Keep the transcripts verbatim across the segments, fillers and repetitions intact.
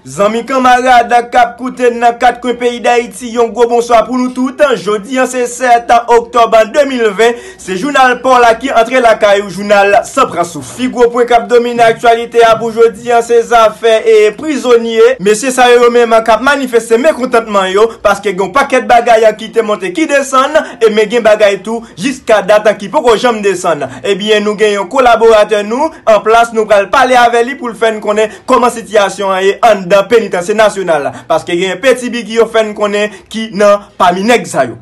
Zanmi kanmarad k ap koute n nan kat kwen peyi Dayiti, yon gwo bonswa pou nou tout. Jodi a se sèt oktòb de mil ven. Se jounal pa w la ki antre lakay ou, jounal san pran souf. Pi gwo pwen k ap domine aktyalite a pou jodi a se zafè e prizonye. Mesye sa yo, yo menm k ap manifeste mekontantman yo, paske gen yon pakèt bagay ki te monte, ki desann, e men gen bagay tou jiska dat ki poko janm desann. Ebyen, nou gen yon kolaboratè nou an plas, nou pral pale avè li pou l fè n konnen kòman sitiyasyon an ye anndan penitansye nasyonal la. Paske gen Peti Bigi yo fè n konnen ki nan pami nèg sa yo.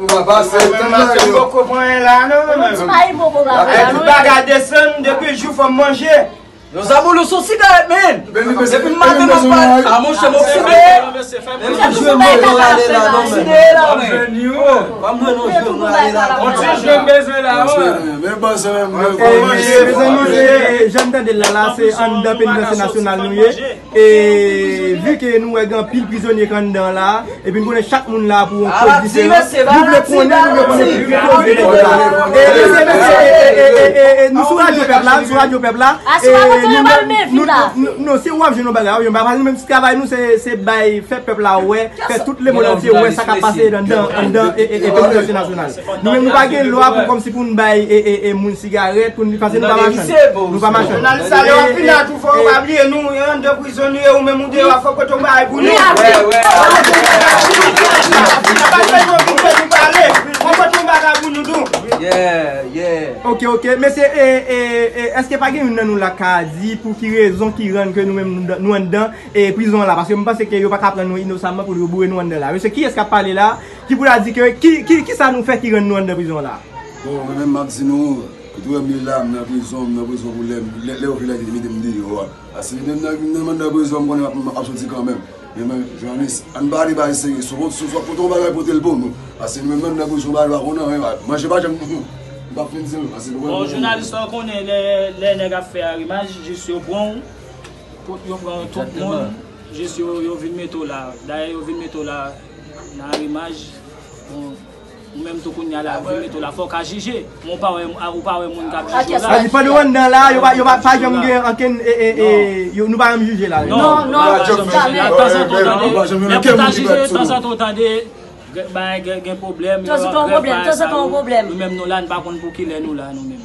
Papa, se tan la yo. Poko pran la, non, non, non. Ti pa yi poko papa, non. Tout bagay desann depi jou fò m manje. Yo, Zaboulou, sou sigarèt, men. Depi maten, m ap pale. A, monchè, m oksibe. Menm si jwe mwen, yo rale la, non, men. Pa mwen, non, jwe mwen, rale la. On ti jwe m bezwen la, wi. Men bon, se menm. Jan n tande l la, la, se anndan penitansye nasyonal nou ye. E vi ke nou wè gen anpil prizonye k anndan la, epi n konnen chak moun la pou yon koz diferan. Nou vle konnen, nou vle konnen ki koz li la. E mesye, mesye, e, e, e, e, e, nou sou Radyo Pèp la, nou sou Radyo Pèp la. E nou, nou, nou, non, si w ap jwenn yon bagay, w ap jwenn bagay, paske nou menm ti travay nou, se, se bay, fè pèp la wè, fè tout lemonn antye wè sa k ap pase anndan, anndan, e, e, e, penitansye nasyonal. Nou menm, nou pa gen lwa pou kòmsi pou n bay, e, e, e, moun sigarèt, pou n, paske nou pa machann. Nou pa machann. Jounalis sa yo ap vin la tou, fò yo pa bliye nou, e anndan prizon nou ye, ou menm ou deyò, fò kote yon bagay pou nou. Wi, wi. Fò kote yon bagay pou nou tou. Yeah, yeah. Ok, ok. Mesye, e, e, e, èske pa gen youn nan nou la ka di pou ki rezon ki rann ke nou menm nou, nou anndan, e, prizon an la? Paske m panse ke yo pa ka pran nou inosamman pou yo boure nou anndan la. Mesye, kiyès k ap pale la? Ki pou ta di ke, ki, ki, kisa nou fè ki rann nou anndan prizon an la? Bon, mwen menm, m ap di nou, kote w wè m ye la, m nan prizon, m nan prizon pou lè, lè, lè yo vle mete m deyò a. Paske menm nan, nan, nan prizon, m konnen m ap, m ap soti kanmenm. Men mwen, jounalis, ann pale bagay serye. Si w, si w, si w ap pote yon bagay, pote l pou nou. Paske nou menm nan, nan prizon, bagay pa konn anyen, manje pa janm, m p ap fin di l, paske nou... Bon, jounalis la, w konnen, lè, lè nèg ap fè arimaj, jis yo pran w, yo pran tout moun, jis yo, yo vin mete w la. Dayè, yo vin mete w la nan arimaj. Bon, ou menm tou kounye a la, yo vin mete w la, fò w ka jije. Men ou pa wè, ou pa wè moun k ap jije w la. Sa di pandan w anndan la, yo pa, yo pa, pa janm gen ankenn, e, e, e, yo, nou pa janm jije la. Non, non, nou pa janm jije la. Tanzantan, w tande, lè pou ta jije, tanzantan, w tande, gen, bagay, gen, gen pwoblèm, yo ap grèv, bagay sa yo. Nou menm, nou la, n pa konn pou kilè nou la, nou menm.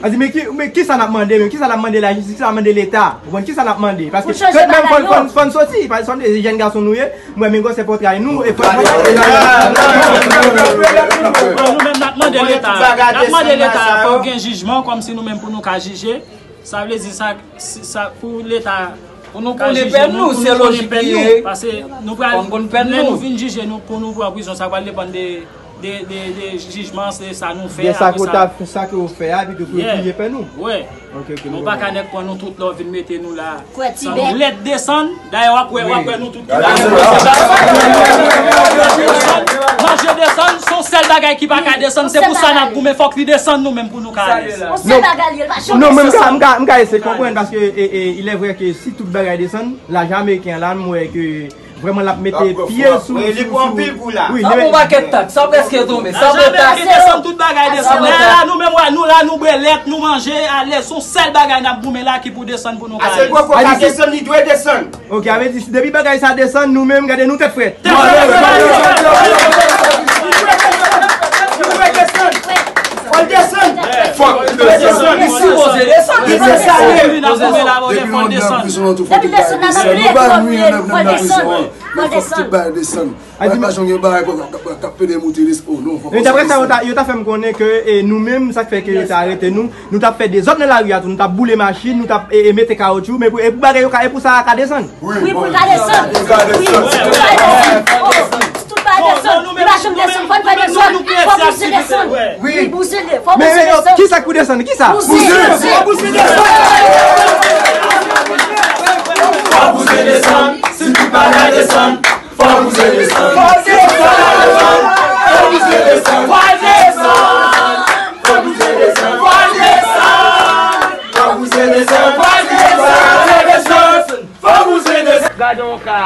A di, men ki, men kisa n ap mande, men kisa n ap mande lajistis, kisa n ap mande Leta? Ou konprann kisa n ap mande? Paske fò n, fò n, fò n soti, paske fò n, se jèn gason nou ye, m wè men gwosè pòtray nou, e fò n... Nou menm n ap mande Leta, n ap mande Leta, fòk gen jijman, kòmsi nou menm pou nou ka jije. Sa vle di sa, sa pou Leta... Pou nou konnen pèn nou, se lojik li ye. Paske nou pral, lè nou vin jije nou, pou nou pran prizon, sa pral depann de, de, de, de jijman, se sa nou fè, apre sa. De sa ke w ta fè, sa ke w fè a, epi tou pou yo piye pèn nou. Wi. Ok, ok, nou pa ka nèk pran nou tout lè w vin mete nou la. Sa yon lèt desann, dayè w ap wè, w ap wè nou tout ki la. Manje desann, se yon sèl bagay ki pa ka desann, se pou sa n ap goumen, fòk li desann nou menm pou nou ka alèz. Non, men m ka, m ka, m ka eseye konprann, paske, e, e, il est vrai que si tout bagay desann, lajan ameriken an la, m wè ke vrèman l ap mete pye sou, sou, sou, wi, li pran anpil kou la. Sa bon pakèt taks, sa prèske tonbe, sa bon taks. Lajan ameriken desann, tout bagay desann. Lè la, nou menm, wè, nou la, nou bwè lèt, nou manje, alèz, se yon sèl bagay n ap goumen la ki pou desann pou nou ka alèz. Ase poko ka desann, li dwe desann. Ok, sa vle di, depi bagay sa desann, nou menm, gade nou tèt frèt. Tèt frèt. Li dwe desann. Fò l desann. Fò l desann. Li sipoze desann. Li desann. Depi nou anndan prizon an tou, fò tout bagay desann. Nou pa nwi nan, nan, nan prizon an. Men fòk tout bagay desann. Pa, pa janm gen bagay k ap, k ap, k ap pede moute lespri w, non, fòk... Men daprè sa, yo ta, yo ta fè m konnen ke, e, nou menm, sa k fè ke yo ta arete nou, nou t ap fè dezòd nan lari a tou, nou t ap boule machin, nou t ap, e, e, mete kawotchou, men pou, e pou bagay yo ka, e pou sa a ka desann. Wi, pou l ka desann. Wi, pou l ka desann. Tout bagay desann. Li pa janm desann, fò l fè dezòd, fò bouzen desann. Wi, bouzen, fò bouzen desann. Men, men, kisa k pou desann? Kisa? Bouzen. Fò bouzen desann. Fò bouzen desann. Si tout bagay desann. Fò bouzen desann. Fò bouzen desann. Fò bouzen desann. Fò bouzen desann. Fò bouzen desann. Fò bouzen desann. Fò bouzen desann. Fò bouzen desann. Fò bouzen desann. Gade yon ka.